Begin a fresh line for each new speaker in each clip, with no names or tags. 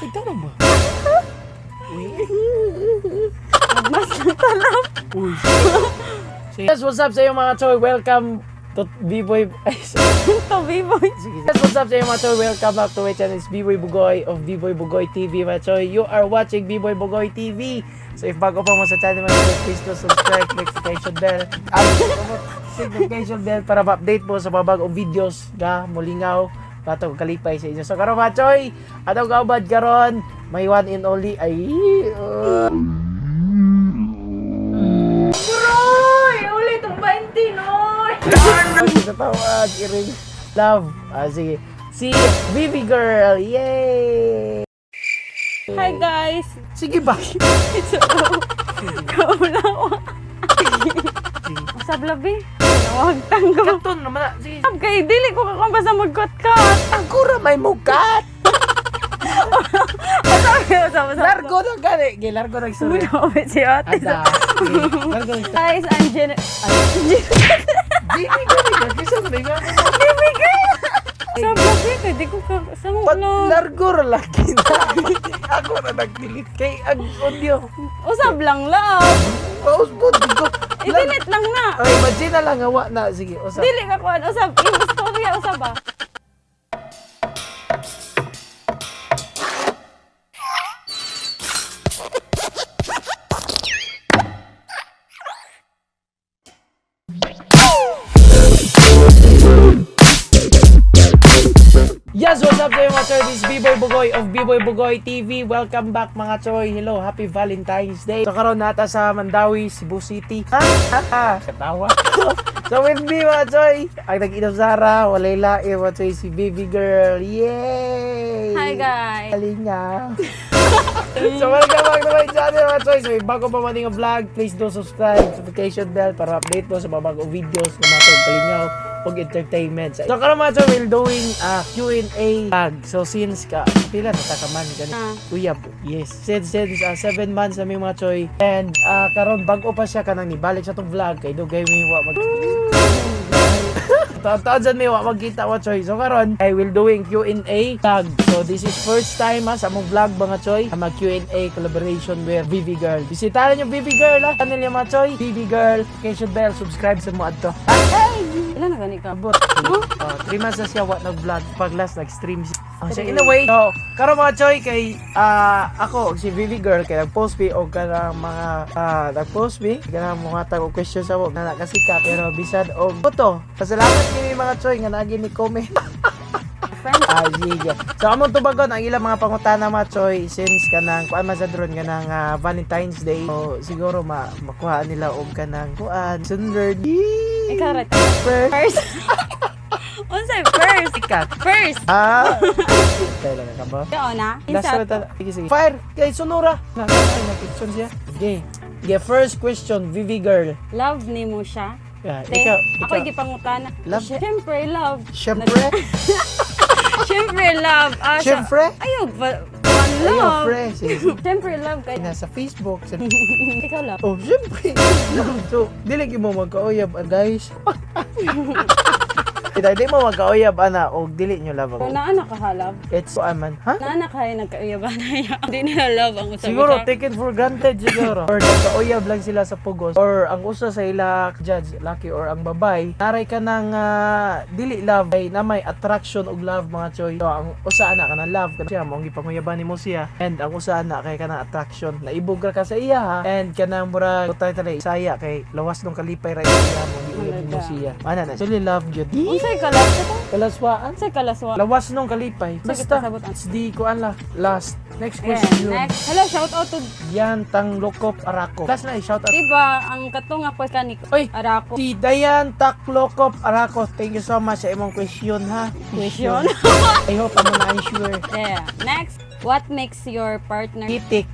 Ikaw na ba? Uy.
Mas talap.
Uy. Yes, what's up sa iyo, mga choy? Welcome to B-Boy. Ay, sorry.
To B-Boy.
Sige. Yes, what's up sa iyo, mga choy? Welcome back to my channel. It's B-Boy Bugoy of B-Boy Bugoy TV, mga choy. You are watching B-Boy Bugoy TV. So if bago pa mo sa channel, mga choy, please do subscribe, click notification bell. Ay, click notification bell para ma-update mo sa mga bagong videos na mulingaw patog kalipay sa inyo. So karon, mga choy, atong kaubad karon, may one and only ay
Uy, ulit ang 20, noy.
Sa tawag, iring love. Ah, sige. Si Vivi Girl. Yay!
Hi guys.
Sige ba?
Kaulawa. Usab labi. Wag tanggo.
Katon naman na. Sige.
Kay dili ko kakon basta magkat-kat.
Ang may mukat.
Usab, usab, usab.
Largo na gani. Ge, largo na istorya.
Muna si ate.
Ada. Sige, largo na istorya.
Guys, I'm Jen.
Dili gani ka. Kisa mo na yung
Baby girl. Usab labi kay di ko ka sa mo
Pat
no.
largo ra lagi na. Ako na nag-delete. Kay ang audio.
Usab lang love.
Pause po. Di ko.
I-delete lang na.
Ay, imagine na lang. Awa na. Sige, usap.
Dili ka kuan usab. Yung story usab ba?
Yes, what's up sa mga choy? This is B-Boy Bugoy of B-Boy Bugoy TV. Welcome back, mga choy. Hello, happy Valentine's Day. So karon nata sa Mandawi, Cebu City. Ha? Ha? Ha? Katawa. So with me, mga choy, ang nag-inom Sara, walay lae, mga choy, si Baby Girl. Yay!
Hi guys.
Kalinga. So welcome back to my channel, mga choy. So if bago pa man yung vlog, please do subscribe, notification bell para update mo sa mga bagong videos ng mga tog kalingaw ug entertainment. So karon, mga choy, we're doing a Q&A vlog. So since ka pila na ta ka man gani?
Ah.
Uyab. Yes. Since 7 months na mi, mga choy. And karon bag-o pa siya kanang nibalik sa tong vlog kay dugay mi wa mag Taon-taon dyan may wa magkita wa choy. So karon I will doing Q&A vlog. So this is first time ha, sa among vlog, mga choy, mag Q&A collaboration with Vivi Girl. Bisitahan niyo Vivi Girl ha. Channel niya, mga choy. Vivi Girl, notification bell, subscribe sa mo adto.
Ilan na gani ka?
Abot. 3 months na siya wa nag-vlog. Pag last nag-stream siya. Oh, so in a way, so, karon, mga choy, kay ako si Vivi Girl kay nag-post mi og kanang mga nag-post mi kanang mga tag og question sa mo na nakasikat pero bisan og photo. Pasalamat kini, mga choy, nga naagi ni comment.
Friend.
Ah, sige. So among tubagon ang ilang mga pangutana, mga choy, since kanang kuan man sa drone kanang Valentine's Day. So siguro ma makuha nila og kanang kuan sunburn.
Ikaw ra.
First.
First. Unsay first?
Sikat.
First.
Ah. Kailan ka ba?
Yo na.
Last
Isa.
na ta. Sige, sige. Fire! Kay Sonora! Na, na, na, question siya. Okay. Okay, first question, Vivi Girl.
Love nimo siya.
Yeah,
Te,
ikaw,
ako
ikaw.
gipangutana.
Love?
Siyempre, love.
Siyempre?
Siyempre, love. Ah,
Siyempre?
Ayaw, ba, one
Ayaw,
love.
pre. Sige, sige.
Siyempre, love. Kay,
Nasa Facebook. Sa...
ikaw, love.
Oh, siyempre. Love. So, dili gyud mo magkauyab, ah, guys. Kita di mo magkauyab ana og dili nyo love ako.
Kung naa na ka ha, love.
It's aman, ha?
Naa na kayo nagkauyaban na yan. Hindi nila love ang usap.
Siguro taken for granted siguro. Or nagkauyab lang sila sa pugos. Or ang usa sa ila judge, laki or ang babay, naray ka ng dili love ay na may attraction og love, mga choy. So ang usa ana ka ng love kana siya mo ang gipanguyaban nimo siya. And ang usa ana kay kanang attraction. Naibog ra ka sa iya ha. And kanang murag utay tali saya kay lawas nung kalipay ra iya mo giuyab nimo siya. Ana na. Actually love gyud.
Unsay ka love? Ito?
Kalaswaan.
Unsay kalaswa?
Lawas nung kalipay.
Sige,
Basta
pasabot ang-
it's di ko ala. Last. Next
Ayan,
question.
next. Hello, shout out to
Yan Tanglokop Arako. Last na shout out.
Diba, ang katong ako kani
Oy,
Arako.
si Dayan Taklokop Arako. Thank you so much sa imong question ha.
Question?
I hope amo na answer.
Yeah. Next, what makes your partner
Titik.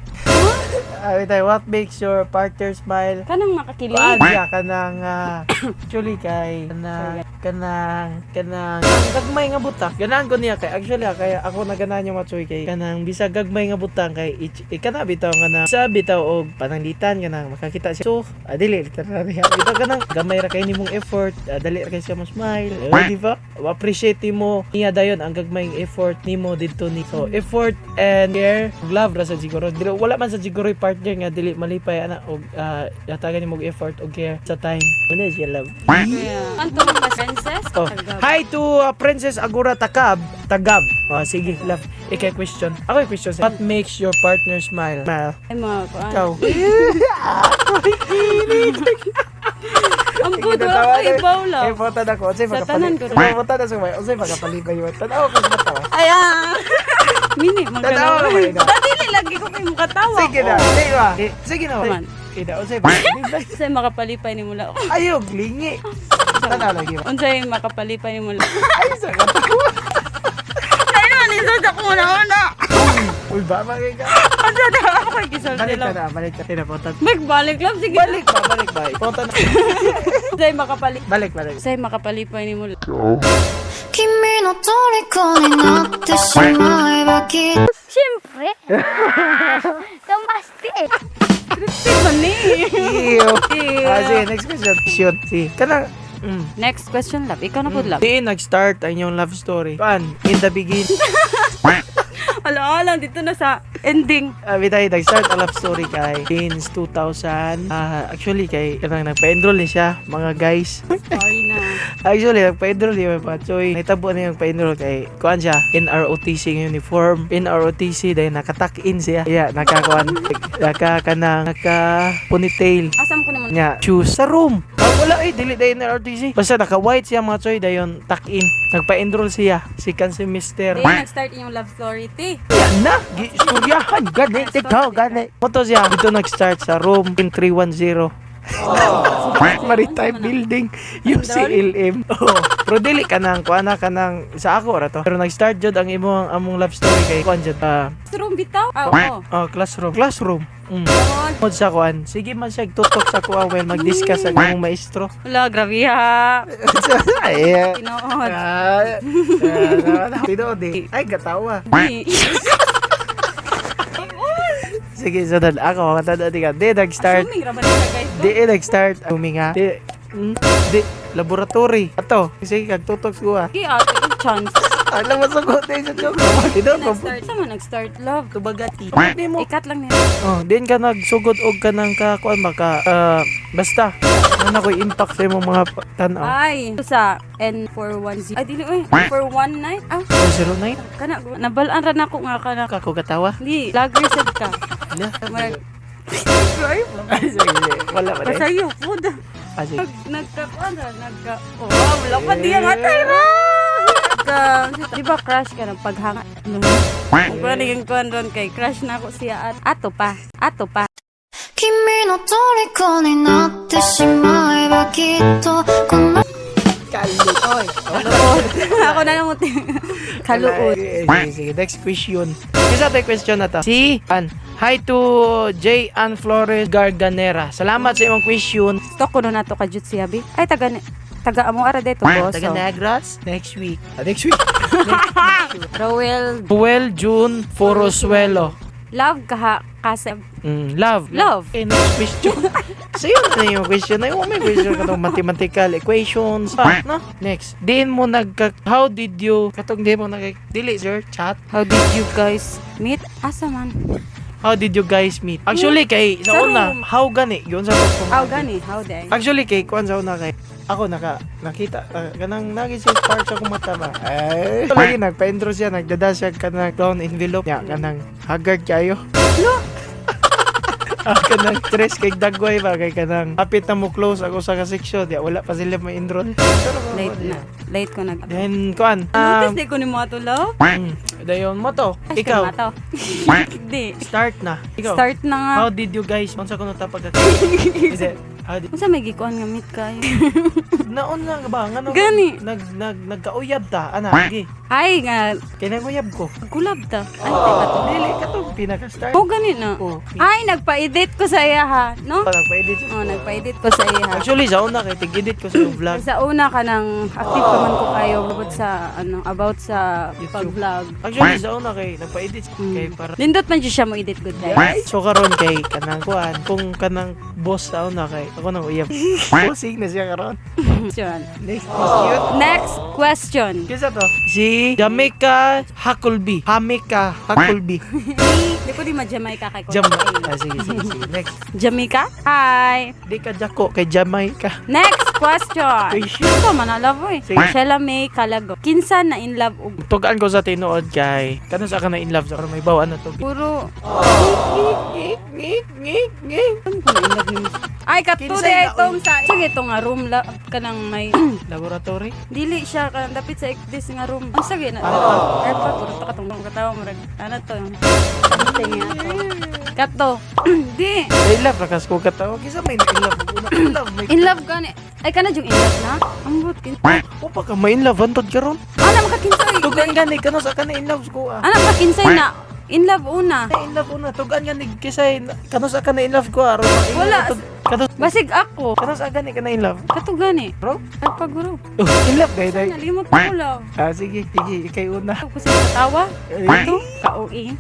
Ay, tayo, what makes your partner smile?
Kanang makakilig.
Kuan siya kanang actually kay kanang kanang kanang gagmay nga butang. Ganahan ko niya kay actually kay ako naganahan yung matsoy kay kanang bisag gagmay nga butang kay kana bitaw nga na sa bitaw og pananglitan kanang makakita siya. So, dili literal niya. Bitaw kanang gamay ra kay nimong effort, dali ra kay siya mo smile. Eh, di ba? Appreciate mo niya dayon ang gagmayng effort nimo didto ni. So, effort and care, love ra sa siguro. Dili wala man sa siguro yung partner nga dili malipay ana og hatagan nimo og effort og care sa time. Ano siya love?
Anto ka princess?
Oh.
Tagab.
Hi to Princess Agura Takab. Tagab. Oh, sige, love. Ikay question. Ako yung question. What makes your partner smile? Smile.
Ay, mga kuan.
Ikaw.
Ang good, wala ko ibaw lang.
Eh, pota na ko. Unsay
Sa tanan ko.
Pota na sa may. Unsay makapalipay yun. Tanaw ko sa mata.
Ay, ah. Mini,
Tanaw ka ba ina?
Dili lagi ko kayo makatawa.
Sige na. Sige na. Eh, sige na.
Man.
Ina, unsay makapalipay.
Unsay makapalipay ni mula.
Ayog, lingi. Tanaw lagi ba?
Unsay makapalipay ni mula.
Ay, sa katawa.
Ay, naman, isod ako muna una.
Uy, ba, bagay ka.
Unsa na ako kay gisulti
Balik ka
lang.
na, balik ka. Ina, pota.
Balik lang, sige.
Balik ba, balik ba. Pota na.
Unsay makapalipay.
Balik, balik.
Unsay makapalipay ni mula.
君の虜になってしまえばきっと
Siyempre. Tumasti eh.
Scripted man ni.
Ew. Ah, sige, next question. Shoot. Sige. Kanang,
Next question, love. Ikaw na po, love.
Diin nag-start ang inyong love story? Pan, in the beginning.
Ala, ala, dito na sa ending.
Abi tayo, nag-start ang love story kay since 2000. Ah, actually, kay kanang nagpa-enroll ni siya, mga guys.
Sorry na.
Actually, nagpa-enroll niya pa. Choy, nahitabo na yung pa-enroll kay kuan siya, NROTC ng uniform. NROTC, dahil nakatak-in siya. Yeah, nakakuan. Naka, kanang, naka ponytail.
Asam ko naman.
Nya, shoes sa room. Ah, wala eh, dili dahil NROTC. Basta naka-white siya mga choy, dayon tuck-in. Nagpa-enroll siya, second semester.
Di, nag-start yung love story, ti.
Yan na, istoryahan, gani, ikaw, gani. Moto siya, dito nag-start sa room in 310. Maritime Building, UCLM. Oh. Pero dili ka nang, kuha na ka nang, sa ako ra to. Pero nag-start jud ang imong among love story kay kuan jud. Ah,
Classroom bitaw? Ah, oo.
oh, classroom. Classroom.
Come
Mod sa kuan. Sige man siya tutok sa kuha while mag-discuss ang imong maestro.
Wala, grabe ha.
Ay.
Tinuod.
Ah, ah, tinuod eh. Ay, gatawa.
Di.
Sige, sunod. Ako, matanda di ka. Di, nag-start.
Assuming ra ba nila, guys?
Di, eh, nag-start. Huminga. Di, di, laboratory. Ato. Sige, kagtutok sa kuha.
Sige, ate, good chance.
Alam mo sa kuha sa joke. Dito,
Nag-start. Saan man nag-start, love?
Tubagati. Di mo.
Ikat lang niya.
Oh, din ka nagsugod og ka ng kakuan baka basta ano ko impact sa imong mga tan-aw.
Ay, sa N410. Ay, dili, uy. 419? Ah,
409
kana, nabalaan ra na ako nga kana.
ka ko katawa.
Di, lager sad ka.
Hala.
Marag,
Ay, sige, sige. Wala pa rin.
pasayo, food.
Ah, sige.
Nagka, ano, nagka, oh, wala pa di ang atay ra. Nagka, di ba crush ka ng paghanga? No. Kung ano yung kuwan ron kay crush na ako siya at ato pa, ato pa.
君の虜になってしまえばきっとこの
Kaluoy.
Kaluod. Ako na lang mo. Kaluod.
Sige, sige, sige. Next question. Isa tayo question na to. Si An. Hi to J. Ann Flores Garganera. Salamat sa imong question.
Stock ko na to ka Jutsi abi. Ay taga taga amo ara dito boss.
Taga Negros. Next week. Ah, next week.
Roel
Joel June Forosuelo.
Love kaha kasi
Love.
Love.
Okay, next question. So yun na yung question na yun. May question katong mathematical equations. Ah, no? Next. Diin mo nagka... How did you... Katong di mo nag... Dili, sir. Chat.
How did you guys meet? Asa man?
How did you guys meet? Actually, kay... Sa
Sa
una,
room.
how gani? Yun sa pagpumagi.
How gani? How day?
Actually, kay kuan sa una kay ako nakita kanang nagi siya spark sa akong mata ba. Ay, lagi nagpa-intro siya, nagdada siya kanang brown envelope niya kanang haggard kayo.
No.
Ah, kanang stress kay dagway ba kay kanang hapit na mo close ako sa ka-section di wala pa sila may enroll.
Late na. Late ko nag.
Then kuan.
Notice di ko ni mo ato love.
Dayon mo to.
Ay,
Ikaw
kalma to. Di.
start na. Ikaw.
Start na nga.
How did you guys unsa kuno ta pagka? Is it Ah, di,
Unsa may gikuan nga meet kayo?
Naon lang ba? Ngano?
Gani.
Nag nag nagkauyab ta ana gi.
Ay nga
Kay naguyab ko.
Kulab ta. Ay, teka to.
Dili ka to pinaka-start.
Oh, gani na.
Oh.
Ay, nagpa-edit ko sa iya ha, no?
Pa nagpa-edit siya.
Oh, nagpa-edit ko sa iya.
Actually sa una kay tig-edit ko sa iyong vlog.
Sa una ka nang active pa man ko kayo about sa ano, about sa
YouTube.
pag-vlog.
Actually sa una kay nagpa-edit siya kay para
Nindot man jud siya mo edit, good guys.
So karon kay kanang kuan, kung kanang boss sa una kay ako nang uyab. Bossing na siya karon.
Question.
Next question.
Next question.
Kinsa to? Si Jamaica Hakulbi. Jamaica Hakulbi.
Di ko di ma-Jamaica kay ko.
Jam. Ah, sige, sige, sige. Next.
Jamaica? Hi.
Di ka Jako kay Jamaica.
Next question.
Uy, shit.
Ito man love oy.
Sige.
Sheila May Calago. Kinsa na in love og
Tugaan ko sa tinuod kay kano sa ka na in love sa karon may bawa na to.
puro
Ngik ngik ngik ngik.
ano ko na in love nimo? Ay, kato
Kinsay
di
na,
itong sa sige ito nga room la kanang may
Laboratory.
Dili siya kanang dapit sa ikdis nga room. Ang sige na. Airpod puro to katong katawa murag ano to. Something nga to. Kato. Di.
In love rakas ko katawa. Kinsa may na in love? Una in love may.
In love ka ni. Ay kana jung in love na. Ambot kin.
O pa ka may in love antod karon.
Ana makakinsay.
Tugaan gani kano sa ka na in love ko ah.
Ana makakinsay na. In love una.
Na in love una tugaan gani kisay kano sa ka na in love ko ah. Aron
Wala.
Kano
Basig ako.
kano sa gani ka na in love.
Kato gani.
Bro?
Ay paguro.
Oh, in love day day.
Nalimot ko love.
Ah, sige, sige, ikay una.
Ako sa katawa.
Ito?
Kaui.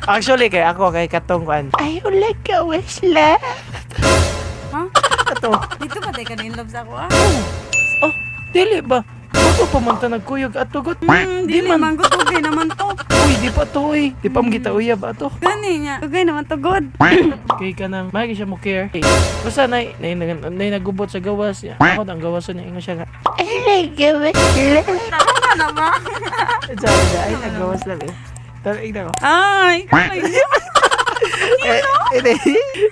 Actually, kay ako, kay katong kuan. I would like a wish love.
Ha?
Kato.
Dito ba tayo ka na in love sa ako ah?
Oh, dili ba? Bago pa man ta nagkuyog at tugot.
Dili man ko tugay naman to.
Uy, di pa to eh. Di pa kita uyab ato.
Gani nga. Tugay naman to god.
Kay ka nang, may siya mo care. Eh, basta nay, nay, nay, nay nagubot sa gawas niya. Ako ang gawasan niya, ingon siya nga. I like a wish love.
Tama na ba?
Sabi na, ay, naggawas lang eh. Pero tignan ko.
Ay, ikaw
Eh, eh,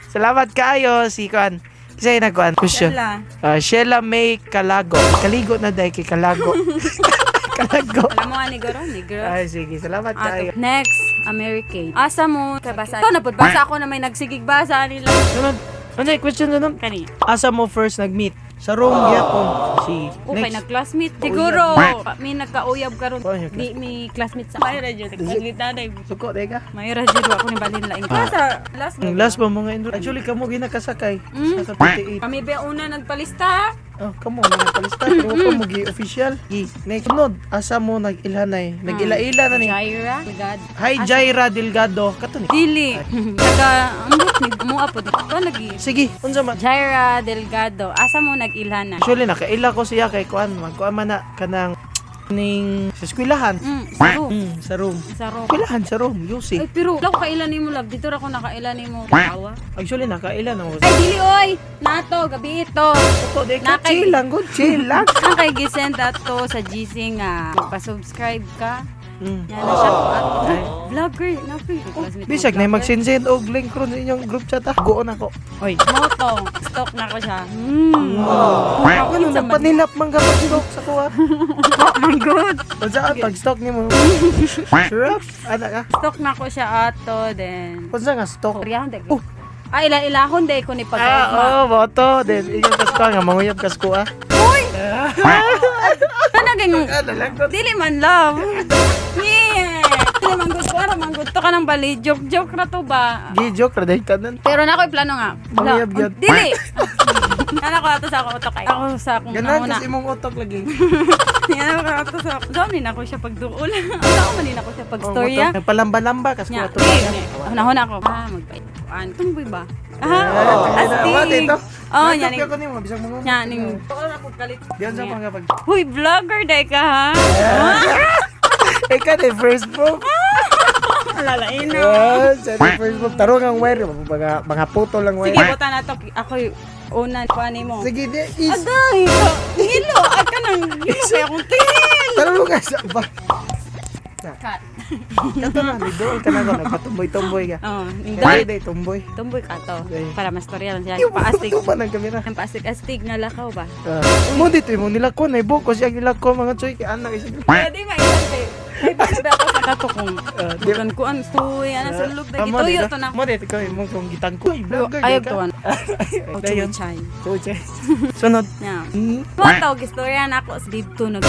salamat kaayo si Kuan. Kasi nagkuan. Question.
Sheila.
Ah, Sheila May Calago. Kaligo na dahil kay Calago. Kalago.
Alam mo, ani goro, negro.
Ay, sige. Salamat kaayo.
Ato. Next, American. Asa mo, kay basa. Ito, napod, basa ako na may nagsigig basa nila.
Sunod. Ano yung question na nun?
Kani.
Asa mo first nag-meet? Sa room gyapon. Si
Okay,
next.
nag-classmate. Siguro, may nagkauyab karon.
Oh, yung
Di may classmate sa. May radyo, nag-classmate na day.
Suko, teka.
May radyo ako ni balin laing. Sa last
Ang last pa mga enroll. Actually, kamo ginakasakay. Sa 58.
Kami ba una nagpalista?
Oh, kamo nagpalista. Pero pa mo gi-official. Gi. Next. Sunod, asa mo nag-ilhanay? Nag-ila-ila na ni.
Jaira. My God.
Hi, Jaira Delgado. Kato ni.
Dili. Taga, ambot ni mo apod. Ito lagi.
Sige, unsa man.
Jaira Delgado. Asa mo nag-ilhana?
Actually, nakaila ko siya kay kuan, magkuan man na kanang ning sa eskwelahan.
Sa room.
Sa room.
Sa room.
Eskwelahan sa room, Yusi.
Ay, pero, wala ko kailan nimo love. Dito ra ko nakailan nimo. Tawa.
Actually, nakaila na ko.
Ay, dili oy! Nato, gabi ito.
Suko, di ka, chill lang, good, chill lang.
Ang kay gisend ato sa GC nga magpa-subscribe ka. Yan na siya. At, vlogger. Napi.
Bisag na mag-send og link ron sa inyong group chat ah. Goon ako.
Oy, moto. Stalk na ko siya.
Ano, nagpanilap man ka pag-stalk sa kuha.
Oh my God.
Unsa ang pag-stalk nimo? Sure, ana ka.
Stalk na ko siya ato then.
Unsa nga stalk?
Korean de.
Oh.
Ay, ila-ilahon de ko ni
Ah,
pag-ugma.
oh, boto. Then inyong kaskuha nga manguyab kaskuha.
Uy! Ano ganyan?
Ano lang ko.
Dili man love. Yeah. Dili man good ko, ara man good to ka ng bali. Joke joke na to ba?
Gi-joke ra dahil tanan.
Pero na ako'y plano nga.
Manguyab yun.
Dili. Ano ko ato sa ako utok ay. Ako sa akong
Ganahan
nauna.
kasi imong utok lagi.
Yan ako ato sa ako. Saan ni ako siya pagduol. Saan man ni ako siya pagstorya.
Nagpalamba-lamba kas
Nya.
kuha to.
Hunahuna ako. Ah, magpait. An tumboy ba? Ah, astig. Oh, nya ning.
Ko nimo bisag mo.
Nya ning.
Diyan sa mga pag.
Huy, vlogger day ka ha.
Ikaw na first move.
Lalain na.
Oh, sa first move. Tarong ang wire mga puto lang wire.
Sige, buta na to. Ako'y una pa nimo.
Sige, di is.
Agay, hilo, aga nang hilo kaya akong tingin.
Tarong ka sa ba.
Cut.
Kato na, dool ka na ko nagpatumboy-tumboy ka.
Oh,
Kaya day tumboy.
Tumboy ka to.
Okay.
Para mastorya lang siya.
Yung
Paastig.
pa ng kamera.
Ang paastig-astig nga lakaw ba?
Ah, mo dito mo nila ko na ko siya nila ko mga choy kay anak isa.
Pwede mailan kay. Kay ba ako sa kato kung
Di-
kuan kuan tuy ana sa lug
Amo,
gituyo
di
to na.
Mo dito ko imong kung gitangko. Uy, vlogger
Ayaw
di ka.
tuwan.
Ay, dayon.
Chay.
Chuchay. Sunod.
Yeah. Mo tawag istorya na ako sa didto nag.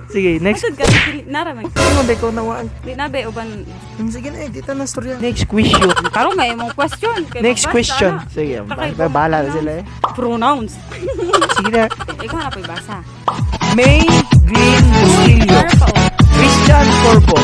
Sige, next.
Masud ka dili nara man.
Mo di ko nawaan.
Di na ba uban
Sige na, eh, dito na storya. Next question.
karon may imong question kay
Next
mabasa
question.
na.
Sige,
Takay
ba- bahala na sila eh.
Pronouns.
Sige na.
Ikaw na po'y basa.
May Green Bustillo.
Para pa oh.
Christian Corpo.